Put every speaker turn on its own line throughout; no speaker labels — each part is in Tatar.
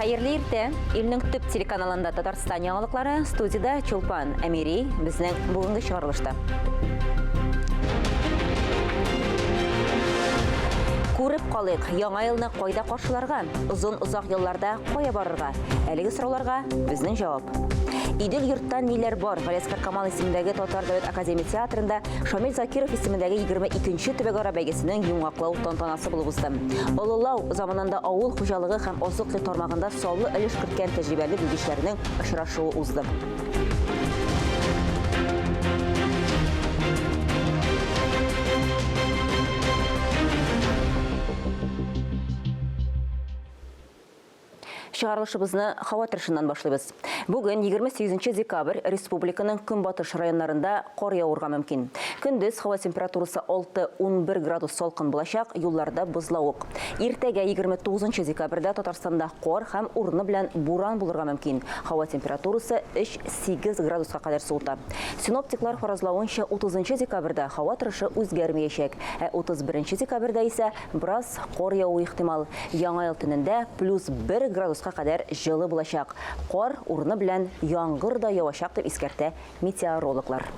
Хәерле иртә! Илнең төп телеканалында Татарстан яңалыклары, студиядә Чулпан Әмири, безнең бүгенге чыгарылышта. Күреп калыйк, яңа елны кайда каршыларга? Озын озак елларда кая барырга? Әлеге сорауларга безнең җавап. Идел йорттан ниләр бар? Галиәсгар Камал исемендәге Татар дәүләт академия театрында Шамил Закиров исемендәге 22нче төбәкара бәйгесенең йомгаклау тантанасы булып узды. Олылау заманында авыл хуҗалыгы һәм азык-төлек тармагында саллы өлеш керткән тәҗрибәле белгечләрнең очрашуы узды. Чыгарылышыбызны һава торышыннан башлыйбыз. Бүген, 28 декабрь, республиканың көнбатыш районнарында кар явырга мөмкин. Көндез һава температурасы 6-11 градус салкын булачак, юлларда бозлавык. Иртәгә, 29 декабрьдә Татарстанда кар һәм урыны белән буран булырга мөмкин. Һава температурасы 3-8 градуска кадәр суыта. Синоптиклар фаразлавынча, 30 декабрьдә һава торышы үзгәрмәячәк, ә 31 декабрьдә исә Бераз кар явуы ихтимал. Яңа ел төнендә плюс бер градуска кадәр җылы булачак. Кар урыны белән яңгыр да явачак, дип искәртә метеорологлар.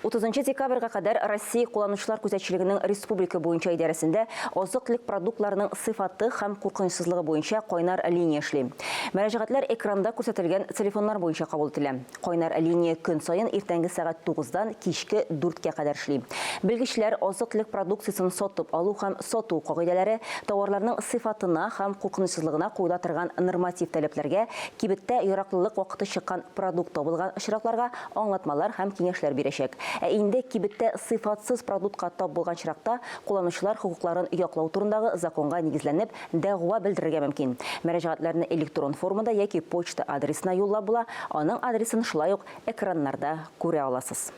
Утызынчы декабрьгә кадәр Россия кулланучылар күзәтчелегенең республика буенча идарәсендә азык-төлек продуктларының сыйфаты һәм куркынычсызлыгы буенча кайнар линия эшли. Мөрәҗәгатьләр экранда күрсәтелгән телефоннар буенча кабул ителә. Кайнар линия көн саен иртәнге сәгать тугыздан кичке дүрткә кадәр эшли. Белгечләр азык-төлек продукциясен сатып алу һәм сату кагыйдәләре, товарларның сыйфатына һәм куркынычсызлыгына куела торган норматив таләпләргә, кибеттә яраклылык вакыты чыккан продукт табылган очракларга аңлатмалар һәм киңәшләр бирәчәк. Ә инде кибеттә сыйфатсыз продуктка тап булган очракта, кулланучылар хокукларын яклау турындагы законга нигезләнеп, Дәгъва белдерергә мөмкин. Мөрәҗәгатьләрне электрон формада яки почта адресына юллап була, аның адресын шулай ук экраннарда күрә аласыз.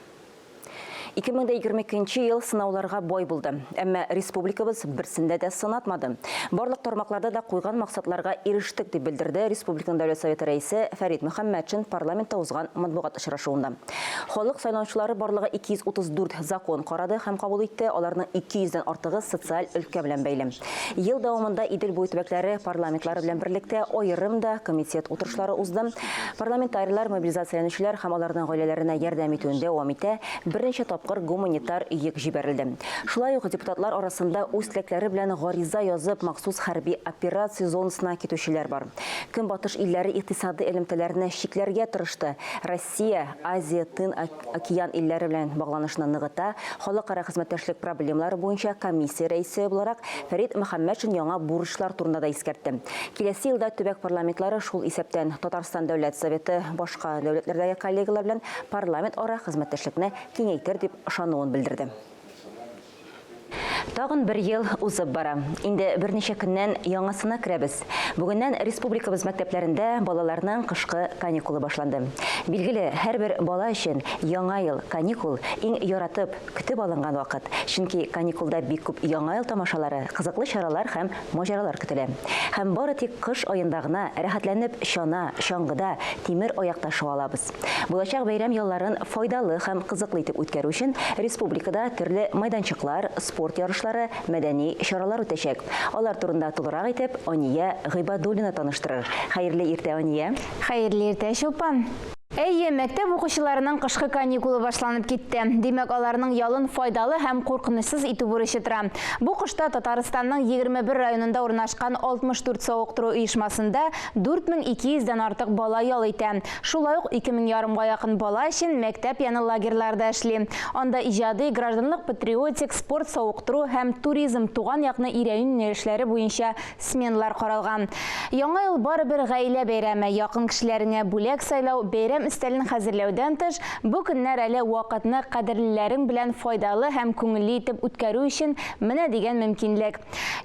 2022 нче ел сынауларга бай булды. Әмма республикабыз берсендә дә сынатмады. Барлык тармакларда да куйган максатларга ирештек, дип белдерде республиканың Дәүләт Советы Рәисе Фәрит Мөхәммәтшин парламентта узган матбугат очрашуында. Халык сайлаучылары барлыгы 234 закон карады һәм кабул итте, аларның 200 дән артыгы социаль өлкә белән бәйле. Ел дәвамында Идел буе төбәкләре парламентлары белән берлектә аерым да комитет утырышлары узды. Парламентарийлар мобилизацияләнүчеләр һәм аларның гаиләләренә ярдәм итүен дәвам итә, берничә тапкыр гуманитар йөк җибәрелде. Шулай ук депутатлар арасында үз теләкләре белән гариза язып махсус хәрби операция зонасына китүчеләр бар. Көнбатыш илләре икътисадый элемтәләрне чикләргә тырышты. Россия, Азия, Тын океан илләре белән багланышны ныгыта, халыкара хезмәттәшлек проблемалары буенча комиссия рәисе буларак Фәрит Мөхәммәтшин яңа бурычлар турында да искәртте. Киләсе елда төбәк парламентлары, шул исәптән Татарстан Дәүләт Советы башка дәүләтләрдәге коллегалар белән парламентара хезмәттәшлекне киңәйтер дип ышануын белдерде. Тагын бер ел узып бара. Инде берничә көннән яңасына керәбез. Бүгеннән республикабыз мәктәпләрендә балаларның кышкы каникулы башланды. Билгеле, һәрбер бала өчен Яңа ел, каникул, иң яратып, көтеп алынган вакыт. Чөнки каникулда бик күп Яңа ел тамашалары, кызыклы чаралар һәм маҗаралар көтелә. Һәм бары тик кыш аенда гына рәхәтләнеп чана, чаңгыда, тимер аякта шуа алабыз. Булачак бәйрәм ялларын файдалы һәм кызыклы итеп үткәрү өчен республикада төрле майданчыклар, спорт ярышлары, мәдәни чаралар үтәчәк. Алар турында тулырак итеп Ания Гыйбадуллина таныштырыр. Хәерле иртә, Ания!
Хәерле иртә, Чулпан! Әйе, мәктәп укучыларының кышкы каникулы башланып китте. Димәк, аларның ялын файдалы һәм куркынычсыз итү бурычы тора. Бу кышта Татарстанның 21 районында урнашкан 64 савыктыру оешмасында 4200 дән артык бала ял итә. Шулай ук 2000 ярымга якын бала өчен мәктәп яны лагерьлары да эшли. Анда иҗади, гражданлык-патриотик, спорт-савыктыру һәм туризм, туган якны өйрәнү юнәлешләре буенча сменалар каралган. Яңа ел барыбер гаилә бәйрәме, якын кешеләреңә бүләк сайлау, бәйрәм өстәлен хәзерләүдән тыш, бу көннәр әле вакытны кадерлеләрең белән файдалы һәм күңелле итеп үткәрү өчен менә дигән мөмкинлек.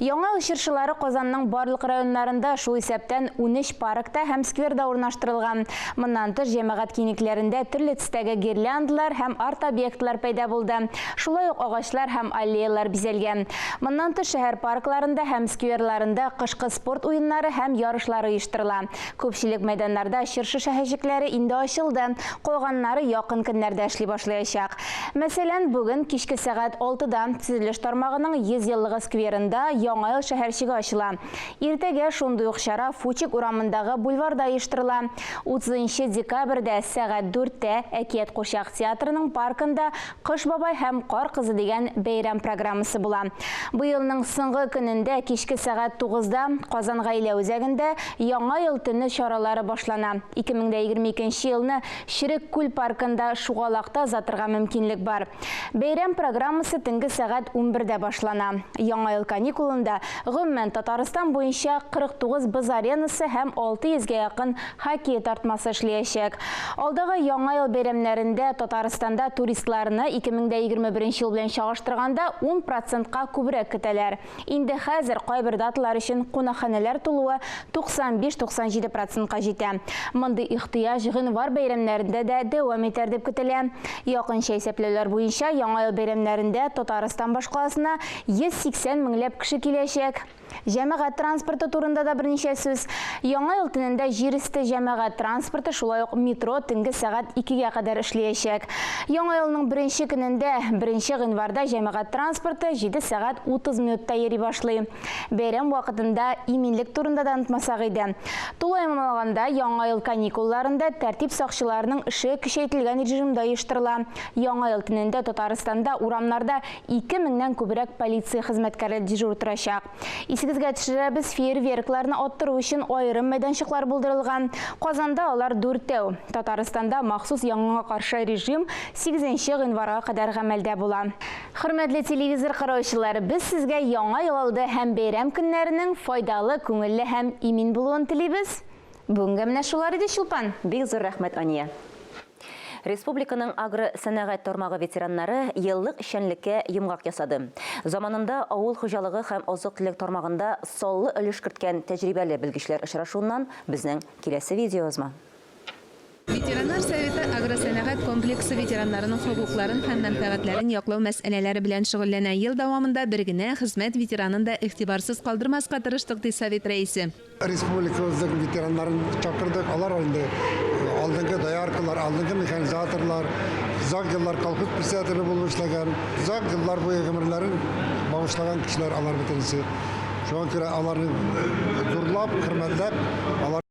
Яңа ел чыршылары Казанның барлык районнарында, шул исәптән 13 паркта һәм скверда урнаштырылган. Моннан тыш, җәмәгать киңлекләрендә төрле төстәге гирляндалар һәм арт-объектлар пәйда булды. Шулай ук агачлар һәм аллеялар бизәлгән. Моннан тыш, шәһәр паркларында һәм скверларында кышкы спорт уеннары һәм ярышлар оештырыла. Күпчелек мәйданнарда чыршы шәһәрчекләре инде ачык. ачылды. Калганнары якын көннәрдә эшли башлаячак. Мәсәлән, бүген кичке сәгать 6-да төзелеш тармагының 100 еллыгы скверында Яңа ел шәһәрчеге ачыла. Иртәгә шундый ук чара Фучик урамындагы бульварда оештырыла. 30 декабрьдә сәгать 4-тә Әкият курчак театрының паркында Кыш бабай һәм Кар кызы дигән бәйрәм программасы була. Быелның соңгы көнендә кичке сәгать 9-да Казан гаилә үзәгендә Яңа ел төне чаралары башлана. 2022 елны Черек күл паркында шугалакта озатырга мөмкинлек бар. Бәйрәм программасы төнге сәгать 11-дә башлана. Яңа ел каникулында, гомумән, Татарстан буенча 49 боз аренасы һәм 600 гә якын хоккей тартмасы эшләячәк. Алдагы Яңа ел бәйрәмнәрендә Татарстанда туристларны 2021 ел белән чагыштырганда 10 процентка күбрәк көтәләр. Инде хәзер кайбер даталар өчен кунакханәләр тулуы 95-97 процентка җитә. Мондый ихтыяҗ гыйнвар бәйрәмнәрендә дә дәвам итәр дип көтелә. Якынча исәпләүләр буенча, Яңа ел бәйрәмнәрендә Татарстан башкаласына 180 меңләп кеше киләчәк. Җәмәгать транспорты турында да берничә сүз. Яңа ел төнендә җир өсте җәмәгать транспорты, шулай ук метро төнге сәгать икегә кадәр эшләячәк. Яңа елның беренче көнендә, беренче гыйнварда җәмәгать транспорты җиде сәгать 30 минутта йөри башлый. Бәйрәм вакытында иминлек турында да онытмасак иде. Тулаем алганда, Яңа ел каникулларында тәртип сакчыларының эше көчәйтелгән режимда оештырыла. Яңа ел төнендә Татарстанда урамнарда ике меңнән күбрәк полиция хезмәткәре дежур торачак. Исегезгә төшерәбез, фейерверкларны аттыру өчен аерым мәйданчыклар булдырылган. Казанда алар дүртәү. Татарстанда махсус янгынга каршы режим 8 гыйнварга кадәр гамәлдә була. Хөрмәтле телевизор караучылар, без сезгә Яңа ел алды һәм бәйрәм көннәренең файдалы, күңелле һәм имин булуын телибез. Бүгенгә менә шулар иде, Чулпан.
Бик зур рәхмәт, Ания. Республиканың агросәнәгать тармагы ветераннары еллык эшчәнлеккә йомгак ясады. Заманында авыл хуҗалыгы һәм азык-төлек тармагында саллы өлеш керткән тәҗрибәле белгечләр очрашуыннан безнең киләсе видеоязма.
Ветераннар советы агросәнәгать комплексы ветераннарының хокукларын һәм мәнфәгатьләрен яклау мәсьәләләре белән шөгыльләнә. Ел дәвамында бер генә хезмәт ветеранын да игътибарсыз калдырмаска тырыштык, ди совет рәисе.
Республикабызның ветераннарын чакырдык. Алар инде алдынгы дояркалар, алдынгы механизаторлар, озак еллар колхоз председателе булып эшләгән, озак еллар буе гомерләрен багышлаган кешеләр алар бөтенесе. Шуңа күрә аларны зурлап, хөрмәтләп, алар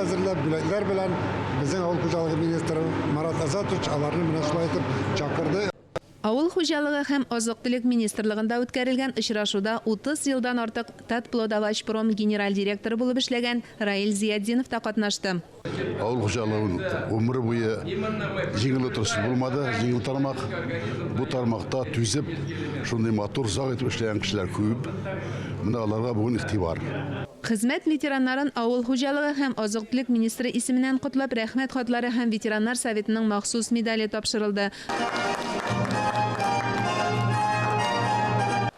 әзерләп, бүләкләр белән безнең авыл хуҗалыгы министры Марат Азатович аларны менә шулай итеп чакырды.
Авыл хуҗалыгы һәм азык-төлек министрлыгында үткәрелгән очрашуда 30 елдан артык Татплодовощпром генераль директоры булып эшләгән Раил Зиятдинов та катнашты.
Авыл хуҗалыгы гомере буе җиңел отрасль булмады, җиңел тармак. Бу тармакта түзеп, шундый матур, озак итеп эшләгән кешеләр күп. Менә аларга бүген игътибар.
Хезмәт ветераннарын авыл хуҗалыгы һәм азык-төлек министры исеменнән котлап, рәхмәт хатлары һәм ветераннар советының махсус медале тапшырылды.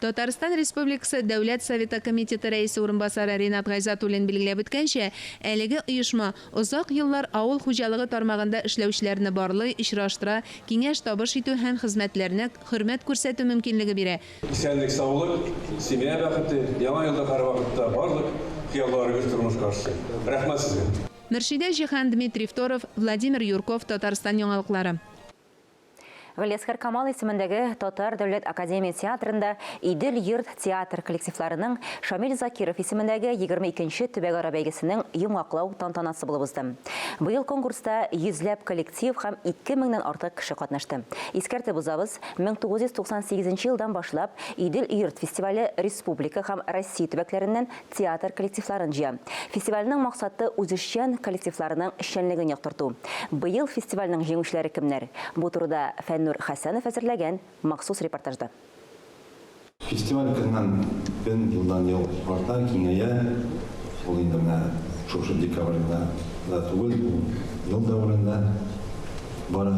Татарстан Республикасы Дәүләт Советы комитеты рәисе урынбасары Ринат Гайзатуллин билгеләп үткәнчә, әлеге оешма озак еллар авыл хуҗалыгы тармагында эшләүчеләрне барлый, очраштыра, киңәш-табыш итү һәм хезмәтләренә хөрмәт күрсәтү мөмкинлеге бирә.
Исәнлек-саулык, семья бәхете, Яңа елда һәрвакытта барлык хыялларыгыз тормышка ашсын. Рәхмәт сезгә!
Мөршидә Җиһан, Дмитрий Второв, Владимир Юрков, Татарстан яңалыклары.
Галиәсгар Камал исемендәге Татар дәүләт академия театрында Идел-йорт театр коллективларының Шамил Закиров исемендәге 22 нче төбәкара бәйгесенең йомгаклау тантанасы булып узды. Быел конкурста йөзләп коллектив һәм 2 меңнән артык кеше катнашты. Искәртеп узабыз, 1998 елдан башлап Идел-йорт фестивале республика һәм Россия төбәкләреннән театр коллективларын җыя. Фестивальнең максаты үзешчән коллективларының эшчәнлеген яктырту. Быел фестивальнең җиңүчеләре кемнәр? Бу турыда Фәннур Хәсәнов әзерләгән махсус репортажда.
Фестиваль көннән көн, елдан ел арта, киңәя. Ул инде менә шушы декабрьдә да түгел, ул ел дәверендә бара.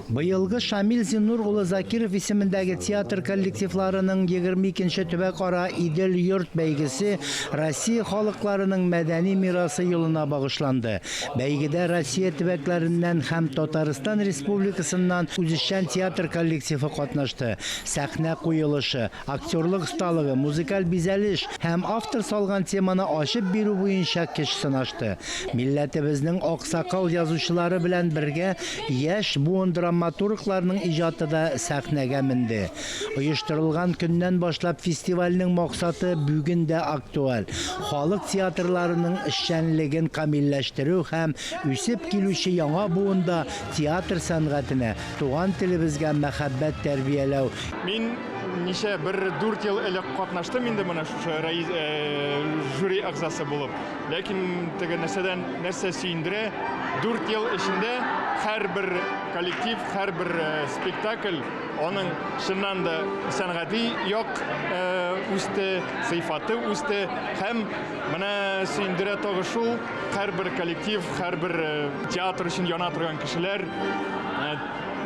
Быелгы Шамил Зиннур улы Закиров исемендәге театр коллективларының 22нче төбәкара Идел-йорт бәйгесе Россия халыкларының мәдәни мирасы елына багышланды. Бәйгедә Россия төбәкләреннән һәм Татарстан Республикасыннан үзешчән театр коллективы катнашты. Сәхнә куелышы, актерлык осталыгы, музыкаль бизәлеш һәм автор салган теманы ачып бирү буенча көч сынашты. Милләтебезнең аксакал язучылары белән бергә яшь буын драматургларның иҗаты да сәхнәгә менде. Оештырылган көннән башлап фестивальнең максаты бүген дә актуаль. Халык театрларының эшчәнлеген камилләштерү һәм үсеп килүче яңа буында театр сәнгатенә, туган телебезгә мәхәббәт тәрбияләү.
Мин ничә бер 4 ел элек катнаштым инде менә шушы рәис жюри әгъзасы булып. Ләкин теге нәрсәдән нәрсә сөендерә, 4 ел эчендә һәрбер коллектив, һәрбер спектакль аның чыннан да сәнгати як үсте, сыйфаты үсте һәм менә сөендерә тагы шул, һәрбер коллектив, һәрбер театр өчен яна торган кешеләр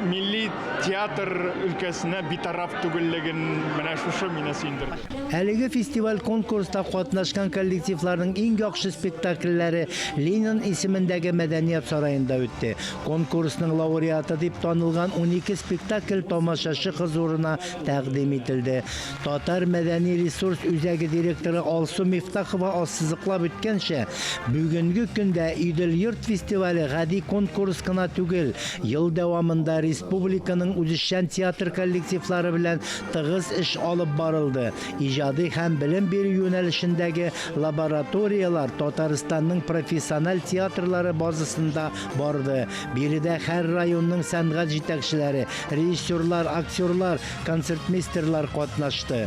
милли театр өлкәсенә битараф түгеллеген менә шушы мине сөендерде.
Әлеге фестиваль конкурста катнашкан коллективларның иң яхшы спектакльләре Ленин исемендәге мәдәният сараенда үтте. Конкурсның лауреаты дип танылган 12 спектакль тамашачы хозурына тәкъдим ителде. Татар мәдәни ресурс үзәге директоры Алсу Мифтахова ассызыклап үткәнчә, бүгенге көндә Идел-йорт фестивале гади конкурс кына түгел, ел дәвамында республиканың үзешчән театр коллективлары белән тыгыз эш алып барылды. Иҗади һәм белем бирү юнәлешендәге лабораторияләр Татарстанның профессиональ театрлары базасында барды. Биредә һәр районның сәнгать җитәкчеләре, режиссерлар, актерлар, концертмейстерлар катнашты.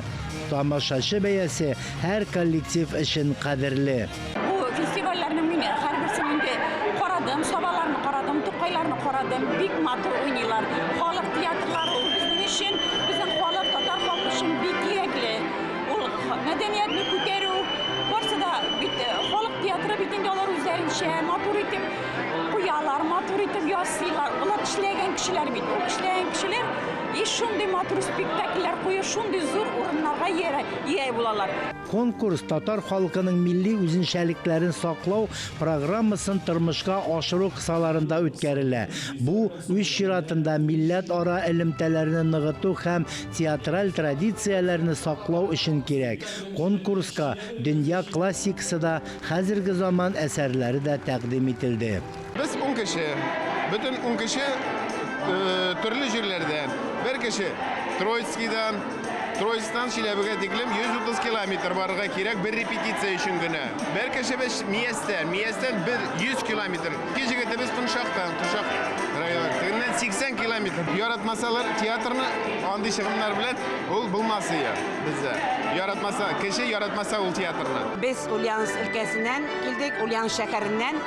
Тамашачы бәясе һәр коллектив өчен кадерле.
Бу фестивальләрнең мин һәрберсен инде карадым, Сабаларны карадым, Тукайларны карадым, бик матур уйныйлар. Халык театрлары ул безнең өчен, безнең халык, татар халкы өчен бик кирәкле. Ул мәдәниятне күтәрү, барсы да бит халык театры бит инде алар үзләренчә матур итеп куялар, матур итеп ясыйлар. Алар эшләгән кешеләр бит. Ул эшләгән кешеләр и шундый матур спектакльләр куя, шундый зур урыннарга ия булалар.
Конкурс татар халкының милли үзенчәлекләрен саклау программасын тормышка ашыру кысаларында үткәрелә. Бу үз чиратында милләт-ара элемтәләрне ныгыту һәм театраль традицияләрне саклау өчен кирәк. Конкурска дөнья классикасы да, хәзерге заман әсәрләре дә тәкъдим ителде.
Без 10 кеше, бөтен 10 кеше төрле җирләрдән. Бер кеше Троицкийдан, Троицктан Чиләбегә тиклем 130 километр барырга кирәк бер репетиция өчен генә. Бер кеше без Миястән, Миястән бер 100 километр. Ике җегетебез Куншактан, Куншак районы. Тегеннән 80 километр. Яратмасалар театрны андый чыгымнар белән ул булмас ия бездә. Яратмаса, кеше яратмаса ул театрны.
Без Ульяновск өлкәсеннән килдек, Ульяновск шәһәреннән.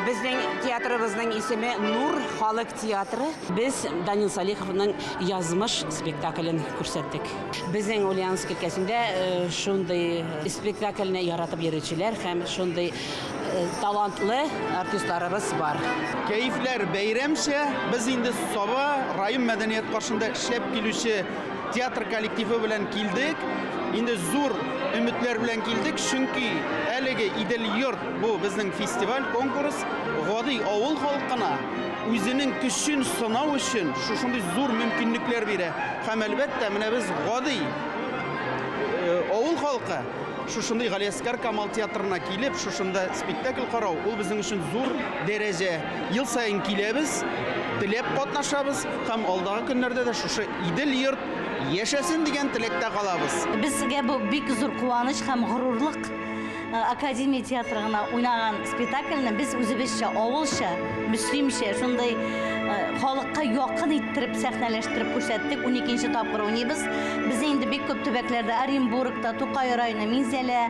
Безнең театрыбызның исеме Нур халык театры. Без Данил Салиховның Язмыш спектаклен күрсәттек. Безнең Ульяновск өлкәсендә шундый спектакльне яратып йөрүчеләр һәм шундый талантлы артистларыбыз бар.
Кәефләр бәйрәмчә, без инде Саба район мәдәният каршында эшләп килүче театр коллективы белән килдек. Инде зур өметләр белән килдек, чөнки әлеге Идел-йорт бу безнең фестиваль, конкурс гади авыл халкына үзенең көчен сынау өчен шушындый зур мөмкинлекләр бирә. Һәм әлбәттә, менә без гади авыл халкы шушындый Галиәсгар Камал театрына килеп, шушында спектакль карау, ул безнең өчен зур дәрәҗә. Ел саен киләбез, теләп катнашабыз һәм алдагы көннәрдә дә шушы Идел-йорт яшәсен дигән теләктә калабыз.
Безгә бу бик зур куаныч һәм горурлык. Академия театрына уйнаган спектакльне без үзебезчә, авылча, мөслимчә, шундый халыкка якын иттереп сәхнәләштереп күрсәттек. 12нче тапкыр уйныйбыз. Без инде бик күп төбәкләрдә, Оренбургта, Тукай районы, Минзәлә,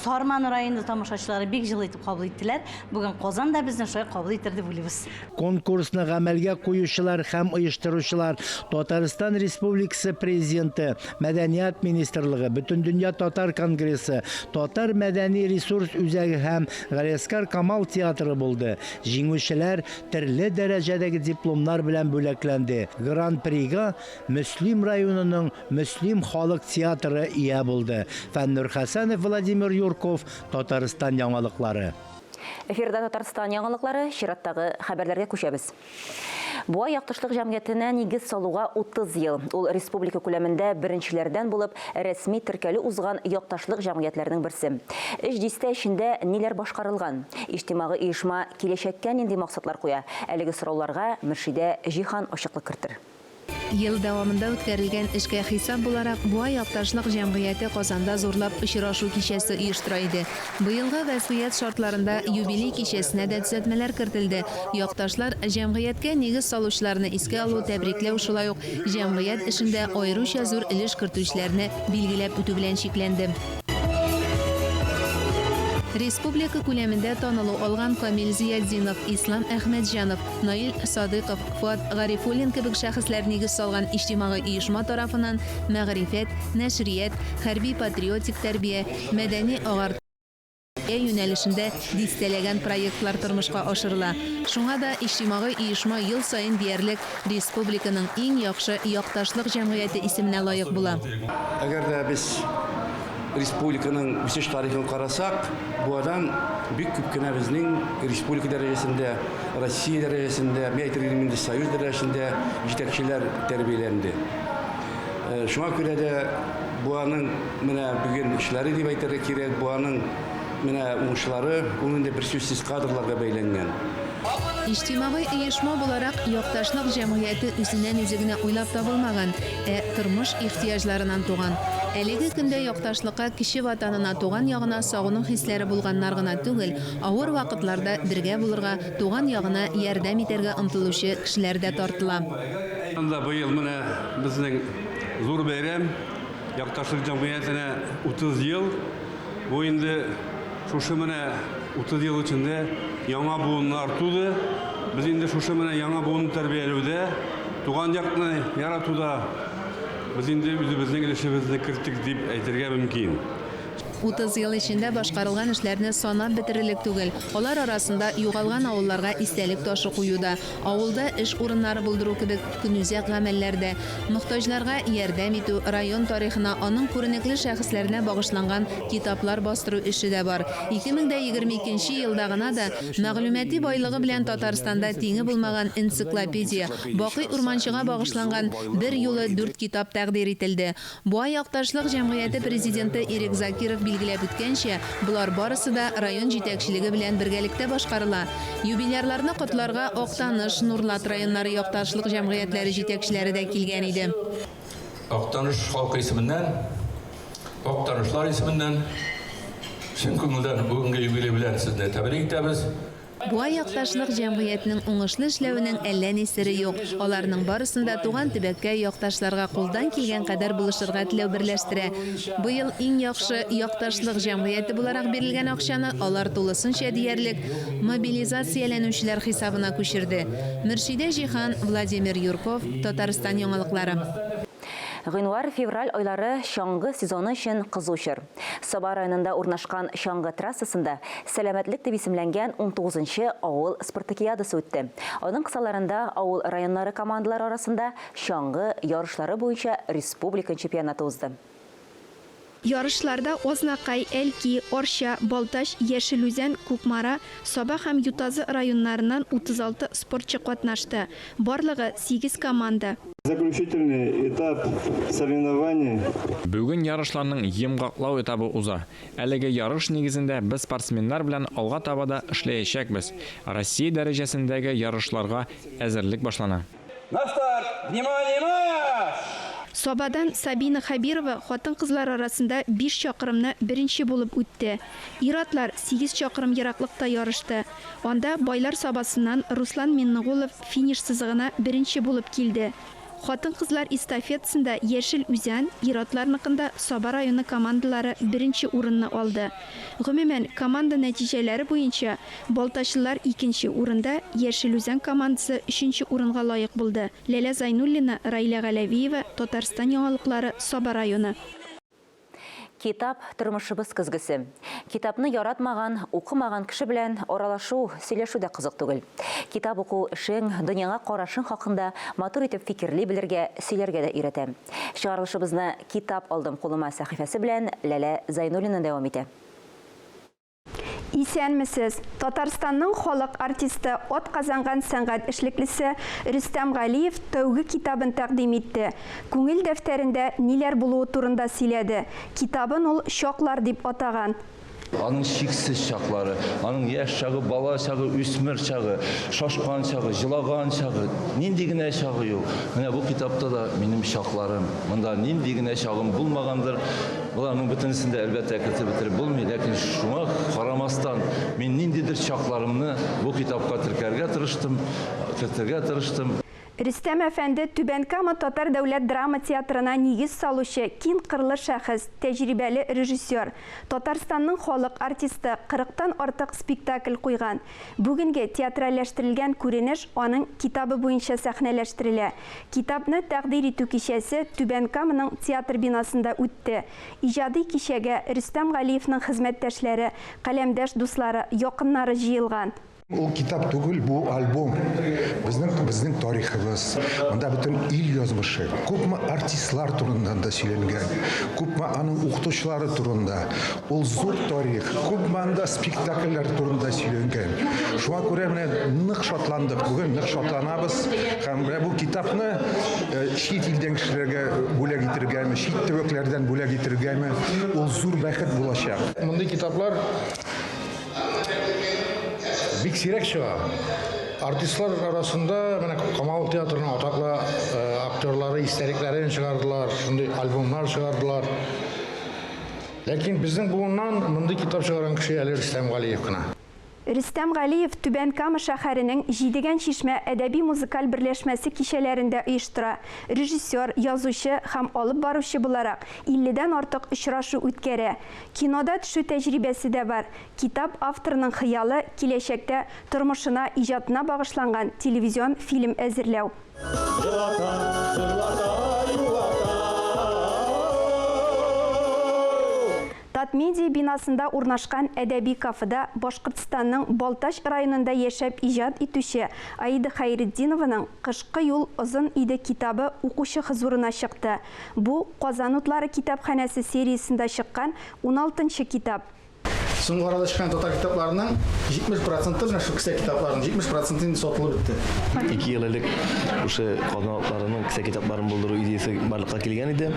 Сарман районы тамашачылары бик җылы итеп кабул иттеләр. Бүген Казан да безне шулай кабул итер дип уйлыйбыз.
Конкурсны гамәлгә куючылар һәм оештыручылар Татарстан Республикасы Президенты, Мәдәният министрлыгы, Бөтендөнья татар конгрессы, Татар мәдәни ресурс үзәге һәм Галиәсгар Камал театры булды. Җиңүчеләр терле дәрәҗәдәге дипломнар белән бүләкләнде. Гран-прига Мөслим районының Мөслим халык театры ия булды. Фәннур Хәсәнов, Владимир Юрков, Татарстан яңалыклары.
Эфирда Татарстан яңалыклары, чираттагы хәбәрләргә күчәбез. Буа якташлык җәмгыятенә нигез салуга 30 ел. Ул республика күләмендә беренчеләрдән булып рәсми теркәлү узган якташлык җәмгыятьләренең берсе. Өч дистә эчендә ниләр башкарылган? Иҗтимагый оешма киләчәккә нинди максатлар куя? Әлеге сорауларга Мөршидә Җиһан ачыклык кертер.
Ел дәвамында үткәрелгән эшкә хисап буларак, Буа якташлык җәмгыяте Казанда зурлап очрашу кичәсе оештыра иде. Быелгы вәзгыять шартларында юбилей кичәсенә дә төзәтмәләр кертелде. Якташлар җәмгыятькә нигез салучыларны искә алу, тәбрикләү, шулай ук җәмгыять эшендә аеруча зур өлеш кертүчеләрне билгеләп үтү белән чикләнде. Республика күләмендә танылу алган Камил Зыятдинов, Ислам Әхмәтҗанов, Наил Садыйков, Фоат Гарифуллин кебек шәхесләр нигез салган иҗтимагый оешма тарафыннан мәгърифәт, нәшрият, хәрби-патриотик тәрбия, мәдәни-агарту юнәлешендә дистәләгән проектлар тормышка ашырыла. Шуңа да иҗтимагый оешма ел саен диярлек республиканың иң яхшы якташлык җәмгыяте исеменә лаек була.
Әгәр дә без республиканың үсеш тарихын карасак, Буадан бик күп кенә безнең республика дәрәҗәсендә, Россия дәрәҗәсендә, мин әйтер идем инде, Союз дәрәҗәсендә җитәкчеләр тәрбияләнде. Шуңа күрә дә Буаның менә бүген эшләре дип әйтергә кирәк, Буаның менә уңышлары, ул инде берсүзсез кадрларга бәйләнгән.
Иҗтимагый оешма буларак, якташлык җәмгыяте үзеннән-үзе генә уйлап табылмаган, ә тормыш ихтыяҗларынан туган. Әлеге көндә якташлыкка кече ватанына, туган ягына сагыну хисләре булганнар гына түгел, авыр вакытларда бергә булырга, туган ягына ярдәм итәргә омтылучы кешеләр дә тартыла.
Анда быел менә безнең зур бәйрәм, якташлык җәмгыятенә 30 ел. Бу инде шушы менә 30 ел эчендә яңа буыннар туды. Без инде шушы менә яңа буынны тәрбияләүдә, туган якны яратуда без инде үзебезнең өлешебезне керттек дип әйтергә мөмкин.
30 ел эчендә башкарылган эшләрне санап бетерерлек түгел. Алар арасында югалган авылларга истәлек ташы кую да, авылда эш урыннары булдыру кебек көнүзәк гамәлләр дә, мохтаҗларга ярдәм итү, район тарихына, аның күренекле шәхесләренә багышланган китаплар бастыру эше дә бар. 2022 нче елда гына да мәгълүмати байлыгы белән Татарстанда тиңе булмаган энциклопедия, Бакый Урманчыга багышланган берьюлы дүрт китап тәкъдир ителде. Буа якташлык җәмгыяте президенты Ирек Закиров билгеләп үткәнчә, болар барысы да район җитәкчелеге белән бергәлектә башкарыла. Юбилярларны котларга Актаныш, Нурлат районнары якташлык җәмгыятьләре җитәкчеләре дә килгән иде.
Актаныш халкы исеменнән, актанышлар исеменнән чын күңелдән бүгенге юбилей белән сезне тәбрик итәбез.
Буа якташлык җәмгыятенең уңышлы эшләвенең әллә ни сере юк. Аларның барысын да туган төбәккә, якташларга кулдан килгән кадәр булышырга теләү берләштерә. Быел иң яхшы якташлык җәмгыяте буларак бирелгән акчаны алар тулысынча диярлек мобилизацияләнүчеләр хисабына күчерде. Мөршидә Җиһан, Владимир Юрков, Татарстан яңалыклары.
Гыйнвар-февраль айлары чаңгы сезоны өчен кызу чор. Саба районында урнашкан чаңгы трассасында Сәламәтлек дип исемләнгән унтугызынчы авыл спартакиадасы үтте. Аның кысаларында авыл районнары командалары арасында чаңгы ярышлары буенча республика чемпионаты узды.
Ярышларда Азнакай, Әлки, Арча, Балтач, Яшел Үзән, Кукмара, Саба һәм Ютазы районнарыннан 36 спортчы катнашты. Барлыгы сигез команда.
Заключительный этап соревнований.
Бүген ярышларның йомгаклау этабы уза. Әлеге ярыш нигезендә без спортсменнар белән алга таба да эшләячәкбез. Россия дәрәҗәсендәге ярышларга әзерлек башлана.
На старт! Внимание, марш!
Сабадан Сабина Хәбирова хатын-кызлар арасында биш чакрымны беренче булып үтте. Ир-атлар сигез чакрым ераклыкта ярышты. Анда Байлар Сабасыннан Руслан Миннегулов финиш сызыгына беренче булып килде. Хатын-кызлар эстафетасында Яшел Үзән, ир-атларныкында Саба районы командалары беренче урынны алды. Гомумән, команда нәтиҗәләре буенча балтачлылар икенче урында, Яшел Үзән командасы өченче урынга лаек булды. Ләлә Зайнуллина, Раилә Галәвиева, Татарстан яңалыклары, Саба районы.
Китап, тормышыбыз көзгесе. Китапны яратмаган, укымаган кеше белән аралашу, сөйләшү дә кызык түгел. Китап уку эшең, дөньяңа карашың хакында матур итеп фикерли белергә, сөйләргә дә өйрәтә. Чыгарылышыбызны Китап алдым кулыма сәхифәсе белән Ләлә Зайнуллина дәвам итә.
Исәнмесез! Татарстанның халык артисты, атказанган сәнгать эшлеклесе Рөстәм Галиев тәүге китабын тәкъдим итте. Күңел дәфтәрендә ниләр булуы турында сөйләде. Китабын ул Чаклар дип атаган.
Аның чиксез чаклары, аның яшь чагы, бала чагы, үсмер чагы, шашкан чагы, җылаган чагы, нинди генә чагы юк. Менә бу китапта да минем чакларым. Монда нинди генә чагым булмагандыр. Боларның бөтенесен дә, әлбәттә, кертеп бетереп булмый, ләкин шуңа карамастан, мин ниндидер чакларымны бу китапка теркәргә тырыштым, кертергә тырыштым.
Рөстәм әфәнде Түбән Кама татар дәүләт драма театрына нигез салучы киң кырлы шәхес, тәҗрибәле режиссер. Татарстанның халык артисты, кырыктан артык спектакль куйган. Бүгенге театральләштерелгән күренеш аның китабы буенча сәхнәләштерелә. Китапны тәкъдир итү кичәсе Түбән Каманың театр бинасында үтте. Иҗади кичәгә Рөстәм Галиевның хезмәттәшләре, каләмдәш дуслары, якыннары җыелган.
Ул китап түгел, бу альбом. Безнең безнең тарихыбыз. Монда бөтен ил язмышы. Күпме артистлар турында да сөйләнгән, күпме аның укытучылары турында. Ул зур тарих, күпме анда спектакльләр турында сөйләнгән. Шуңа күрә менә нык шатландык бүген, нык шатланабыз. Һәм менә бу китапны э, чит илдән кешеләргә бүләк итергәме, чит төбәкләрдән бүләк итергәме, ул зур бәхет булачак.
Мондый китаплар бик сирәк чыга. Артистлар арасында менә Камал театрының атаклы э, актерлары истәлекләрен чыгардылар, шундый альбомнар чыгардылар. Ләкин безнең буыннан мондый китап чыгарган кеше әле Рөстәм Галиев кына.
Рөстәм Галиев Түбән Кама шәһәренең Җидегән чишмә әдәби-музыкаль берләшмәсе кичәләрен дә оештыра. Режиссер, язучы һәм алып баручы буларак, илледән артык очрашу үткәрә. Кинода төшү тәҗрибәсе дә бар. Китап авторының хыялы, киләчәктә тормышына, иҗатына багышланган телевизион фильм әзерләү.
Җырлата, җырлата, юата.
Татмедиа бинасында урнашкан әдәби кафеда Башкортстанның Балтач районында яшәп иҗат итүче Аида Хәйретдинованың Кышкы юл озын иде китабы укучы хозурына чыкты. Бу, Казан утлары китапханәсе сериясендә чыккан уналтынчы китап.
Соңгы арада чыккан татар китапларының 70 проценты, менә шул кесә китапларының 70 проценты инде сатылып бетте.
Ике ел элек шушы Казан атларының кесә китапларын булдыру идеясе барлыкка килгән иде.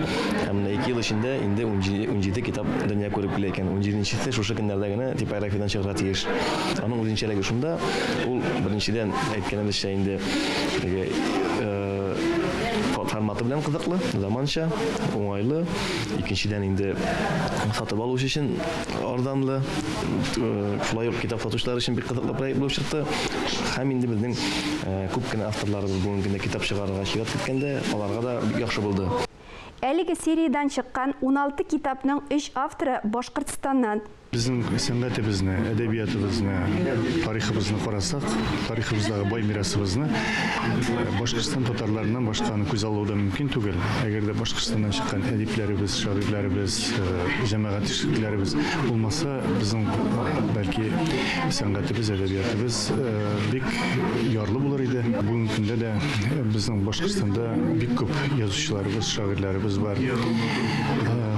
Һәм менә ике ел эчендә инде 17 китап дөнья күреп килә икән. Унҗиденчесе шушы көннәрдә генә типографиядән чыгарга тиеш. Аның үзенчәлеге шунда, ул беренчедән, әйткәнебезчә инде, теге форматы белән кызыклы, заманча, уңайлы. Икенчедән инде сатып алучы өчен арзанлы, шулай ук китап сатучылар өчен бик кызыклы проект булып чыкты. Һәм инде безнең күп кенә авторларыбыз бүгенге көндә китап чыгарырга чират көткәндә, аларга да бик яхшы булды.
Әлеге сериядән чыккан 16 китапның өч авторы Башкортстаннан.
Безнең сәнгатебезне, әдәбиятыбызны, тарихыбызны карасак, тарихыбыздагы бай мирасыбызны Башкортстан татарларыннан башканы күз алу да мөмкин түгел. Әгәр дә Башкортстаннан чыккан әдипләребез, шагыйрьләребез, җәмәгать эшлеклеләребез булмаса, безнең бәлки сәнгатебез, әдәбиятыбыз бик ярлы булыр иде. Бүгенге көндә дә безнең Башкортстанда бик күп язучыларыбыз, шагыйрьләребез бар.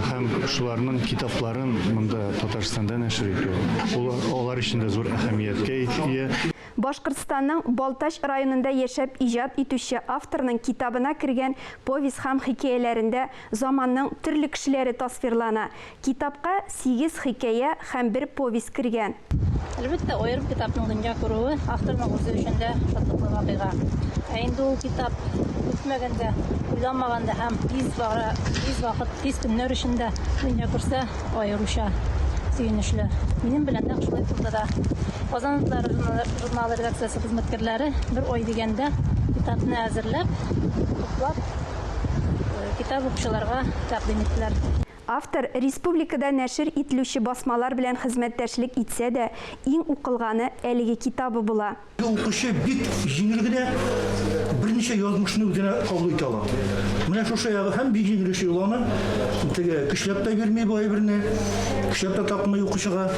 Һәм шуларның китапларын монда Татарстанда нәшер итү, ул алар өчен дә зур әһәмияткә ия.
Башкортстанның Балтач районында яшәп иҗат итүче авторның китабына кергән повесть һәм хикәяләрендә заманның төрле кешеләре тасвирлана. Китапка сигез хикәя һәм бер повесть кергән.
Әлбәттә, аерым китапның дөнья күрүе авторның үзе өчен дә шатлыклы вакыйга. Ә инде ул китап көтмәгәндә, уйламаганда һәм тиз бара, тиз вакыт, тиз көннәр эчендә дөнья күрсә, аеруча сөенечле. Минем белән нәкъ шулай булды да. Казан утлары журналы редакциясе хезмәткәрләре бер ай дигәндә китапны әзерләп, туплап, китап укучыларга тәкъдим иттеләр.
Автор республикада нәшер ителүче басмалар белән хезмәттәшлек итсә дә, иң укылганы әлеге китабы була.
Укучы бик җиңел генә берничә язмышны үзенә кабул итә ала. Менә шушы ягы һәм бик җиңел эшли ул аны. Теге көчләп тә бирми бу әйберне, көчләп тә такмый укучыга.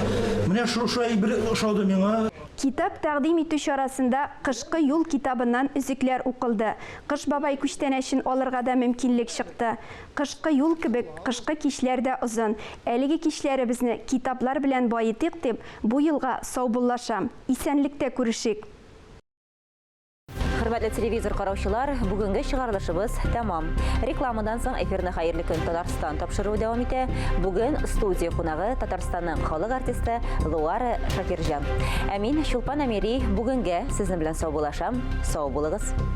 Менә шушы әйбер ошады миңа.
Китап тәкъдим итү чарасында Кышкы юл китабыннан өзекләр укылды. Кыш бабай күчтәнәчен алырга да мөмкинлек чыкты. Кышкы юл кебек, кышкы кичләр дә озын. Әлеге кичләребезне китаплар белән баетыйк дип, бу елга саубуллашам. Исәнлектә күрешик!
Хөрмәтле телевизор караучылар, бүгенге чыгарылышыбыз тәмам. Рекламадан соң эфирны Хәерле көн Татарстан тапшыруы дәвам итә. Бүген студия кунагы Татарстанның халык артисты Луара Шакирҗан. Ә мин Чулпан Әмири бүгенгә сезнең белән саубуллашам. Сау булыгыз.